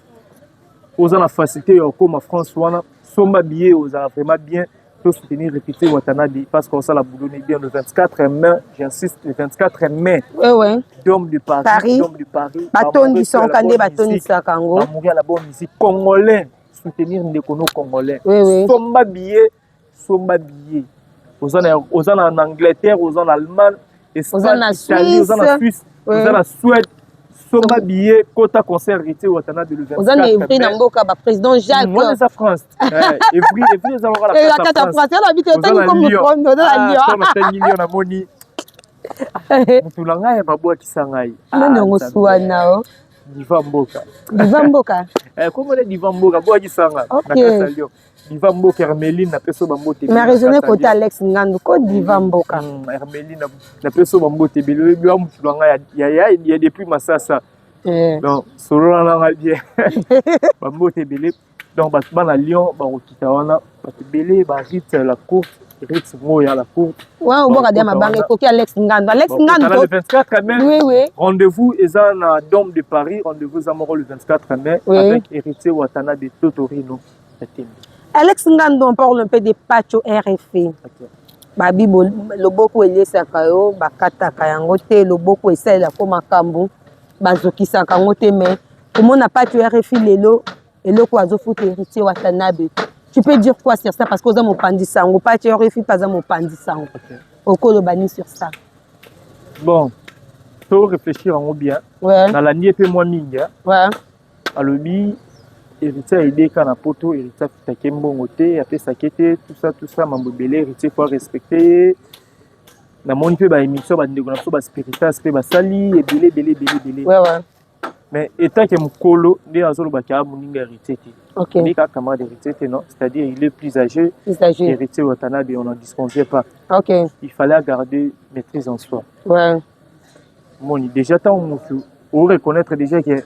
Oza na facilité ya kokoma France wana, somba billet ozala vraiment bien to soutenir Héritier Watanabe parce qu'on sala boulot bien le 24 mai, j'insiste, le 24 mai. Oui, oui. Dôme de Paris, Paris. Dôme de Paris. Batondisaka nde batondisaka yango. Bamourir la bonne musique congolais, soutenir ndeko no congolais. Oui, oui. Somba billet, somba billet. Oza na oza na Angleterre, oza na Allemagne, Oza na Espagne, Italie, oza na Suisse. Suisse, Oui. oza na Suède. Somba billet, kota concert Héritier Watanabe le 24 Oza na Evry na mai. mboka ba président Jacques. Wana eza France. Eh, Evry, Evry eza lokola Eh, kati ya kati ya France. France. Oza na bite Oza otangi na comme Lyon. Oza na Ah, Lyon. so natangi Lyon namoni mutu na ngai babwakisa ngai. Nani yango Nzambe. suwana o? Diva Mboka. Diva Mboka. Eh, kombo nde Diva Mboka bwakisa nga Ok. na kati ya Lyon. Diva Mboka Hermeline napesi yo bambote ebele Mais na raisonner kati ya côté Lyon. Alex Ngandu ko Diva Mboka. Hermeline napesi yo bambote ebele oyebi wa mutu na ngai ya depuis Masasa. Eh. Donc solola na ngai bien. Bambote ebele. Donc bato bana Lyon bakokita wana bato ebele ba Ritz la courte, Ritz Moya la courte. Ouais, oboka dia mabanga ekoki Alex Ngandu. Alex Ngandu. Le 24 mai. Oui, oui. Rendez-vous eza na Dôme de Paris, rendez-vous eza moko le 24 mai Oui. avec Héritier Watanabe Totorino ya Tembe. Alex Ngandu, on parle un peu de Pacho RFI. Ok. Babi loboko elesaka yo, bakataka yango te, loboko esalelako makambo, bazokisaka yango te, mais komona Pacho RFI lelo eloko azofuta Héritier Watanabe. Tu peux dire quoi sur ça parce que oza mopanzi sango, Pacho RFI mpe aza mopanzi sango. Ok. Okoloba ni sur ça? Bon, to réfléchir yango bien. Ouais. Nalandi ye mpe mwa mingi. Hein. Ouais. Alobi Héritier ayebeka na poto, Héritier afutaki mbongo te, apesaki te, tout ça, mambo ebele, Héritier faut respecter ye. Namoni mpe ba émission bandeko na biso ba spiritas mpe basali ebele ebele ebele ebele. Ouais, ouais. Mais étant que mokolo nde azolobaki aa moninga Héritier te. Ok. Nde kaka camarade Héritier te, non? C'est-à-dire il est plus âgé. Plus âgé. Héritier Watanabe, on n'en disconvient pas. Ok. Il fallait garder maîtrise en soi. Ouais. Moni déjà tant mutu o reconnaître déjà que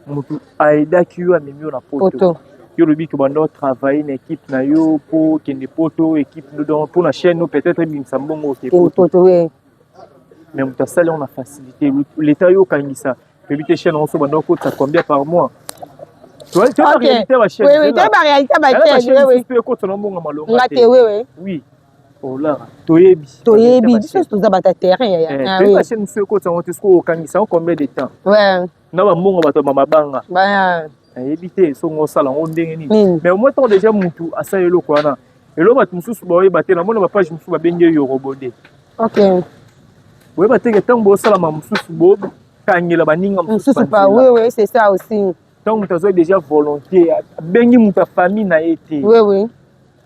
mutu aidaki yo amemi yo na poto. Poto. Yo lobi ke bando travailler na équipe na yo po kende poto équipe donc pour na chaîne no peut-être ebimisa mbongo ke Kende poto. poto, oui. Mais mutu asali on a facilité l'état yo kangisa toyebi te chaîne yango so bando okotisa combien par mois. Tu vois, tu vois Ok. la réalité ba chaîne. Oui, oui, tu vois réalité ba chaîne, oui, oui. Tu ekotisa na mbongo malonga Nga te, oui, oui. Oui. Olara, toyebi. Toyebi, biso toza bata terrain ya ya. Eh, Ah, toyebi oui. ba chaîne mosusu ekotisa yango te soki okangisa yango combien de temps? Ouais. Na bambongo bato ya mabanga. Ba Nayebi te songo osala yango ndenge nini. Nini? Mais au moins tant déjà mutu asala eloko wana. Eloko bato mosusu baoyeba te, namona ba page mosusu babengi ye Yorobode. Ok. Boyeba te ke ntango bosalama mosusu bokangela baninga mosusu Mosusu pa, oui, oui, c'est ça aussi. Ntango moto azwaki déjà volonté, abengi moto ya famille na ye te. Oui, oui.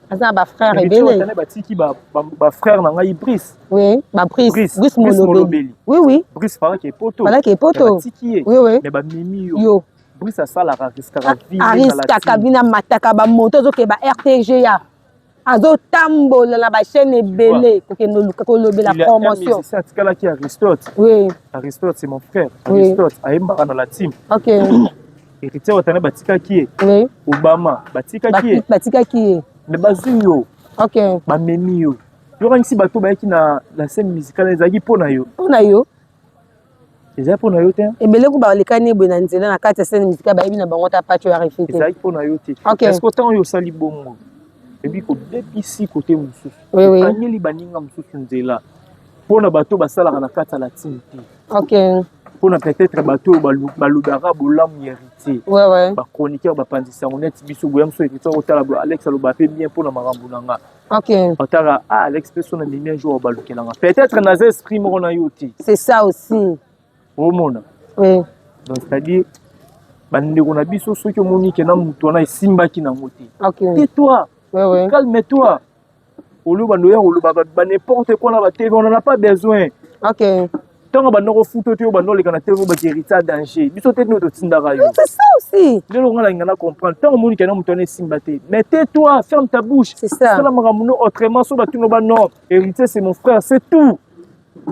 Aza na ba frère Héritier ebele. Watanabe batiki ba frère na ngai Brice. Oui, ba Brice, Brice, Brice Brice Molobeli. Molobeli. Oui, oui. Brice falaki epoto. Falaki epoto. Mais batiki ye. Oui, oui. Mais bamemi yo. Yo. Brice asalaka riskaka vie. Ariskaka bina mataka ba moto azoke ba RTGA. Azotambola na ba chaîne ebele kokende luka kolobela Il y a un promotion. musicien atikalaki Aristote. Oui. Aristote c'est mon frère. Oui. Aristote ayembaka na la team. Ok. Héritier Watanabe batikaki ye. Oui. Obama batikaki ye. Batikaki ye. Mais bazwi yo. Ok. Bamemi yo. Yokangisi bato bayaki na la scène musicale ezalaki mpo na yo. Mpo na yo. Ezalaki mpo na yo te. Ebele ku balekani boye na nzela na kati ya scène musicale bayebi na bango ta Pacho ya RFI te. Ezalaki mpo na yo te. Ok. Est-ce que ntango oyo osali bongo ebi kobebisi kote mosusu. Oui, oui. Okangeli baninga mosusu nzela mpo na bato basalaka na kati ya la team te. Ok. Mpo na peut-être bato oyo balobaka bolamu ya Héritier. Ouais, ouais. Ba chroniqueur bapanzisa yango neti biso boya mosusu Héritier akotala boye Alex aloba mpe bien mpo na makambo na nga. Ok. Otala, ah, Alex mpe so na memi un jour balukelanga. Peut-être naza esprit moko na yo te. C'est ça aussi. Omona. Oui. Donc c'est-à-dire bandeko na biso soki omoni ke na moto wana esimbaki nango te. Ok. Tais-toi. Ouais, ouais. Calme-toi. Oloba ndoya oloba ba n'importe quoi na ba TV, on en a pas besoin. Ok. Ntango banda kofuta te, oyo banda oleka na te, oyo baki Héritier danger, biso te nde totindaka yo. C'est ça aussi. Lelo nga nalinga na comprendre, ntango omoni kena moto wana esimba te, mais tais-toi, ferme ta bouche. C'est ça. Sala makambo no autrement. So batino ba non, Héritier, c'est mon frère, c'est tout.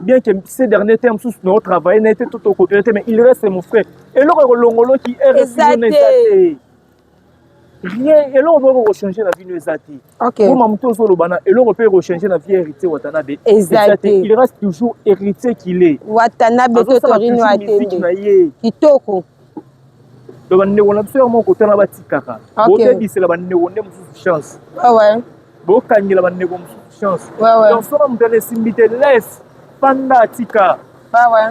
Bien que ces derniers termes mosusu na otravaille na ye te to tokopere te, mais il reste mon frère. Eloko ya kolongoloki Eza eza te, rien. Eloko moko kochange na bino eza te. Koma moto ozoloba na eloko mpe ekochange na vie Héritier Watanabe eza te. Il reste toujours Héritier qu'il est. Watanabe to Torino Atende na ye. Kitoko. Donc bandeko na biso ya moko kotana batikaka bobebisela bandeko nde mosusu chance, bokangela bandeko mosusu chance. Donc soki moto ana esimbi te, laisse panda, atika.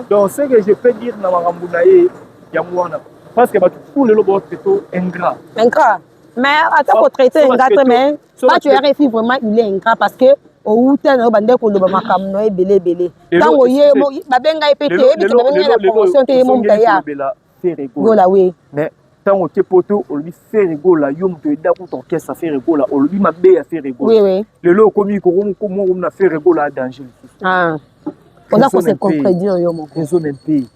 Donc ce que je peux dire na makambo na ye, yango wana, parce que bato tout lelo baotraite ingrat. Ingrat, mais ata kotraite ingrat te, mais Pacho RFI, vraiment, il est ingrat, parce que outa na yo bande koloba makambo na yo ebele ebele. Ntango ye babenga ye mpe te, yebi ke babenga ye na promotion te, ye mo moto aya Gola, oui. Mais ntango oke Poto, olobi Ferre Gola, yo moto eda kuta orchestre Ferre Gola, olobi mabe ya Ferre Gola. Lelo okomi kokomi na Ferre Gola ya danger lisusu. Oza kose contredire yo moko. Raisonne mpe.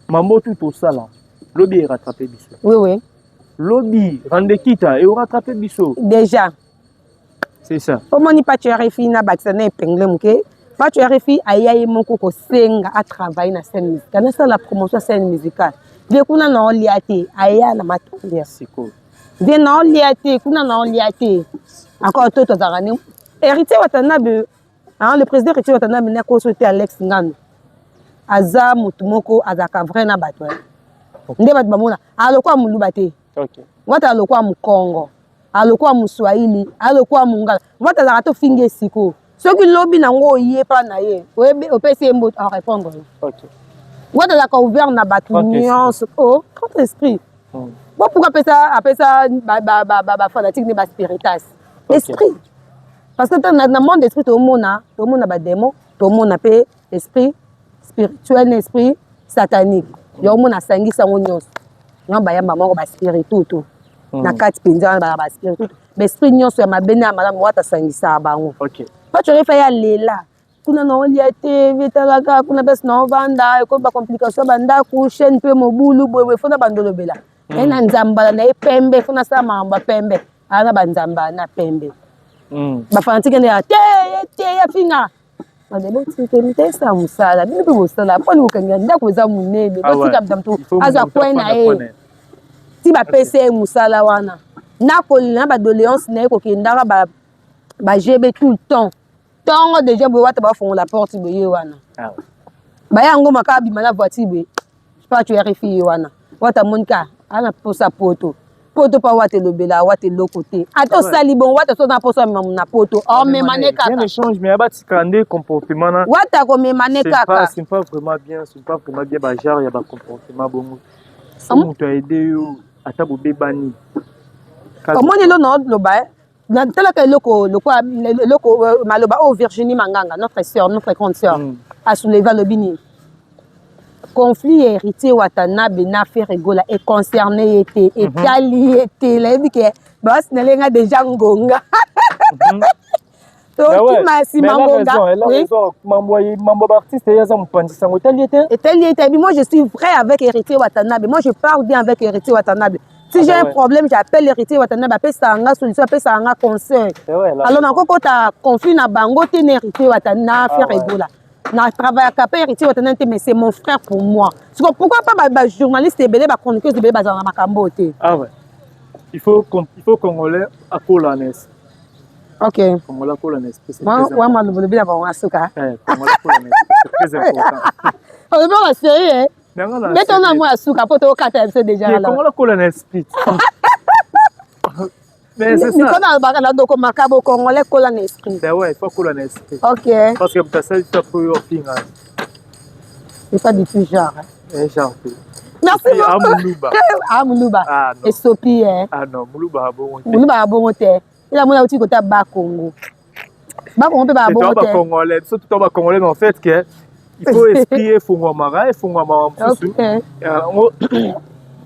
Mambo tu tosala lobi erattrape biso. Lobi rende kita eorattrape biso. Déjà. C'est ça. Omoni, Pacho RFI, na bakisa na épingle moke. Pacho RFI aya ye moko kosenga atravaille na scène musicale, nasala promotion ya scène musicale. Vie kuna na olia te, aya na matongia. Sikoyo. Vie na olia te, kuna na olia te. Encore to tozalaka ni Héritier Watanabe, hein, le président Héritier Watanabe nakoso te. Alex Ngano aza motu moko azalaka vrai na bato nde bato bamona alokwa moluba te. Wata alokwa mokongo, alokwa moswahili, alokwa mongala. Wata azalaka tofingi esiko soki lobi nango oyepa na ye, opesi ye mboto, arépondre yo. Wata azalaka ouvert na bato nyonso. O grand esprit bo pourquoi apesa bafanatique nde baspiritas esprit, parce que na monde esprit tomona badémon, tomona mpe esprit spirituel na esprit satanique. Yo omona asangisi yango nyonso nga bayamba moko baspiritutu na kati mpenza wana, bala baspiritutu, baesprit nyonso ya mabe na ya malamu, wata asangisaka bango. Pacho Refa ya lela kuna na olia te, etalaka kuna place na ovanda, ekomi bacomplication ya bandako, chaîne mpe mobulu boyeboye. Fona bandolobela ye na nzambala na ye pembe, fona asala makambo ya pembe, aya na banzambala na pembe. Bafanatike nde ya te ye te ya finga botikeli te, esa mosala bino mpe bosala mponi kokangela ndako eza monene. Botika moto azwa coin na ye ti bapesa ye mosala wana. Nakolela na badoléance na ye, kokendaka bagb tout le temps. Ntongo déjà boye, wata bafongola porte boye wana, baya yango maka abima na voiture boye. Pacho ya RFI ye wana, wata monika ana posa Poto poto mpa wata elobela wata eloko te. Ata osali bongo, wata so na posa amema na Poto, omema ne kaka. Échange, mais abatika nde comportement na Wata komema ne kaka. C'est pas vraiment bien, c'est pas vraiment bien, bagenre ya bacomportement bongo. So moto aide yo, ata bobebani. Omoni elo na oloba, natalaka eloko lokwa eloko maloba oyo Virginie Manganga, notre sœur, notre grande sœur, asoulevé. Alobi nini? Conflit ya Héritier Watanabe na Ferre Gola econcerne ye te, etali ye te. Nayebi ke basinale nga déjà ngonga, tokima nsima ngonga. Mambo baartiste, ye aza mopanzi sango, etali ye te. Etali ye te. Moi, je suis vrai avec Héritier Watanabe. Moi, je parle bien avec Héritier Watanabe. Si j'ai un problème, j'appelle Héritier Watanabe, apesaka nga solution, apesaka nga conseil. Alors nakokota conflit na bango te na Héritier Watanabe, na Ferre Gola. Na travaillaka mpe Héritier Watanabe te, mais c'est mon frère pour moi. Siko pourquoi pas bajournaliste ebele, bachroniqueuse ebele bazala na makambo te? Ah ouais. Il faut Congolais akola na esprit. Congolais akola na esprit, c'est très important. Maloba olobi na bango asuka. Congolais akola na esprit, c'est très important. Olobi ba sérieux betona mwa asuka mpo tokata biso déjà. Congolais akola na esprit. Mais c'est ça. Niko nalobaka na doko makabo, Congolais kola na esprit. Ben ouais, il faut kola na esprit. Parce que mutasali ta po yo finga. C'est pas du tout genre. Un genre te. Merci beaucoup. Muluba. Ah, muluba. Ah non. Esopi eh. Ah non, muluba bongo te. Muluba bongo te. Ila mona uti kota ba Congo. Ba Congo mpe ba bongo te. Ba Congolais, surtout ba Congolais, mais en fait que il faut esprit efungwamaka, efungwamaka mosusu.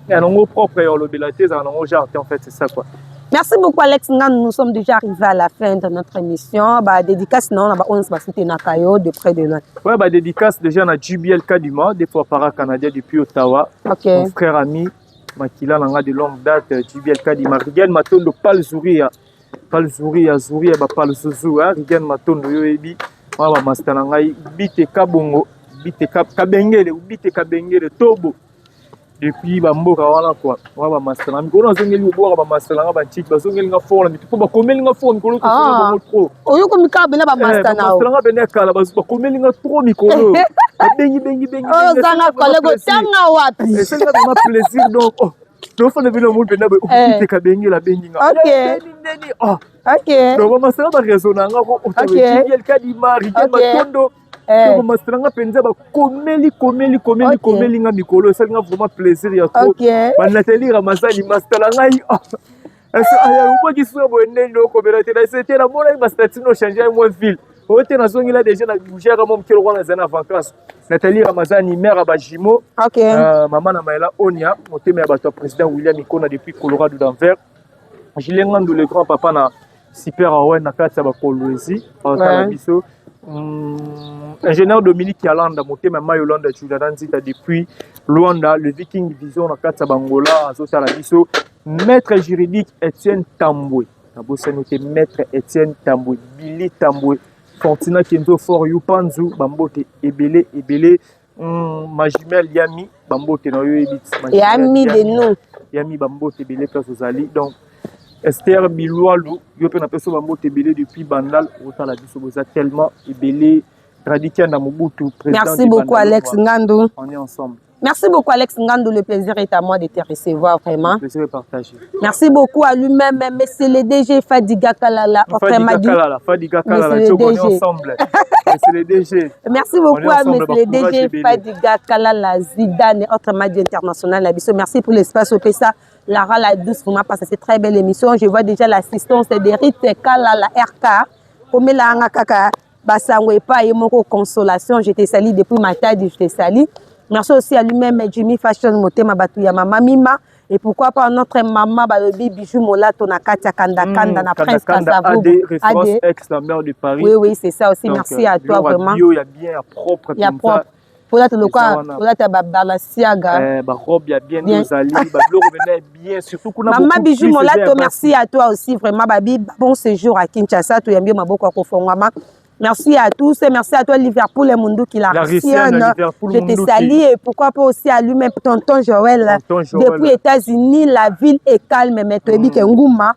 Yango propre ya olobela te, ezala nango genre te, en fait, c'est ça quoi. Merci beaucoup, Alex Ngandu. Nous sommes déjà arrivés à la fin de notre émission. Bah, dédicace, non, on va soutenir Kayo de près de loin. Ouais, bah, dédicace déjà na JBL Kadima, des fois para canadien depuis Ottawa. Mon frère ami, Makila nanga de longue date, JBL Kadima. Rigen Matondo, Pal Zouria. Pal Zouria, Zouria, bah, Pal Zouzou, hein. Rigen Matondo, yo ebi. Wa ba master na ngai, Bite Kabongo, Bite Kabengele, Bite Kabengele, Tobo. Depuis bamboka wana quoi, wana bamaster na mikolo nazongeli kobwaka bamaster nanga bantiki, bazongeli nga fort na mitu mpo bakomeli nga fort mikolo tosala bango trop. Oyokomi kaka bena bamaster na bamaster nanga pene ya kala, bakomeli nga trop mikolo, babengi bengi bengi. Ozanga collègue, otanga wapi? Esalinga vraiment plaisir. Donc tofanda bino moni mpena obiteka bengela abengi nga ndeni. Donc bamaster nga bareseau na nga ojibiel Kadima, Rigen Matondo. Donc bamaster nanga mpenza bakomeli komeli komeli komeli nga mikolo, esali nga vraiment plaisir ya trop. Banathalie Ramazani, master na ngai, obwaki suka boye ndeni okomela te na te, namonaki bastatut no change ya mwa ville oyo te, nazongela déjà na bougeaka mwa moke lokola naza na vacance. Nathalie Ramazani, mare ya bajimo, mama na Mayela Onia, motema ya bato ya président William Ikona depuis Colorado Denver, Julien Ngandu, le grand papa na Super Awen na kati ya bakolwezi bazala biso, ingénieur Dominique Yalanda, motema ya Mayolanda Juliana Nzita depuis Luanda, le Viking Vision na kati ya Bangola azotala biso, maître juridique Etienne Tambwe, nabosani te maître Etienne Tambwe, Billy Tambwe, Fortina Kenzo Fort Yupanzu, bambote ebele ebele. Majumel Yami, bambote na yo yebi. Yami de nous. Yami, bambote ebele place ozali. Donc Esther Bilwalu, yo mpe napesi bambote ebele depuis Bandal otala biso, boza tellement ebele. Radikia na Mobutu. Merci beaucoup, Alex Ngandu. On est ensemble. Merci beaucoup, Alex Ngandou. Le plaisir est à moi de te recevoir, vraiment. Le plaisir est partagé. Merci beaucoup à lui-même, monsieur le DG Fadiga Kalala. Fadiga Kalala, Fadiga Kalala, on est ensemble. Monsieur le DG. Merci beaucoup à monsieur le DG Fadiga Kalala Zidane, autrement dit international. Merci pour l'espace au PSA. Lara la douce, vraiment, parce que c'est très belle émission. Je vois déjà l'assistance d'Erit Kalala RK. Comme là, kaka, basango epai moko consolation, je te salue depuis Matadi, je te salue. Merci aussi à lui-même Jimmy Fashion, motema batu ya mama Mima, et pourquoi pas notre maman balobi Bijou Molato na kati ya Kanda Kanda na Prince Kasavubu. AD, ex la maire de Paris. Oui, c'est ça aussi. Donc, merci à toi vraiment. Bio, il y a bien, il y a propre. Il y a propre. Polata lokwa polata ba Balenciaga. Eh, ba robe ya bien ozali, ba biloko bien bien, surtout kuna. Maman Bijou Molato, merci à toi aussi vraiment, babi bon séjour à Kinshasa, toyambi maboko ya kofongwama. Merci à tous et merci à toi Liverpool et Munduki la Russienne. Je te salue et pourquoi pas aussi à lui-même Tonton Joël. Tonton Joël. Depuis États-Unis, la ville est calme mais toyebi ke nguma.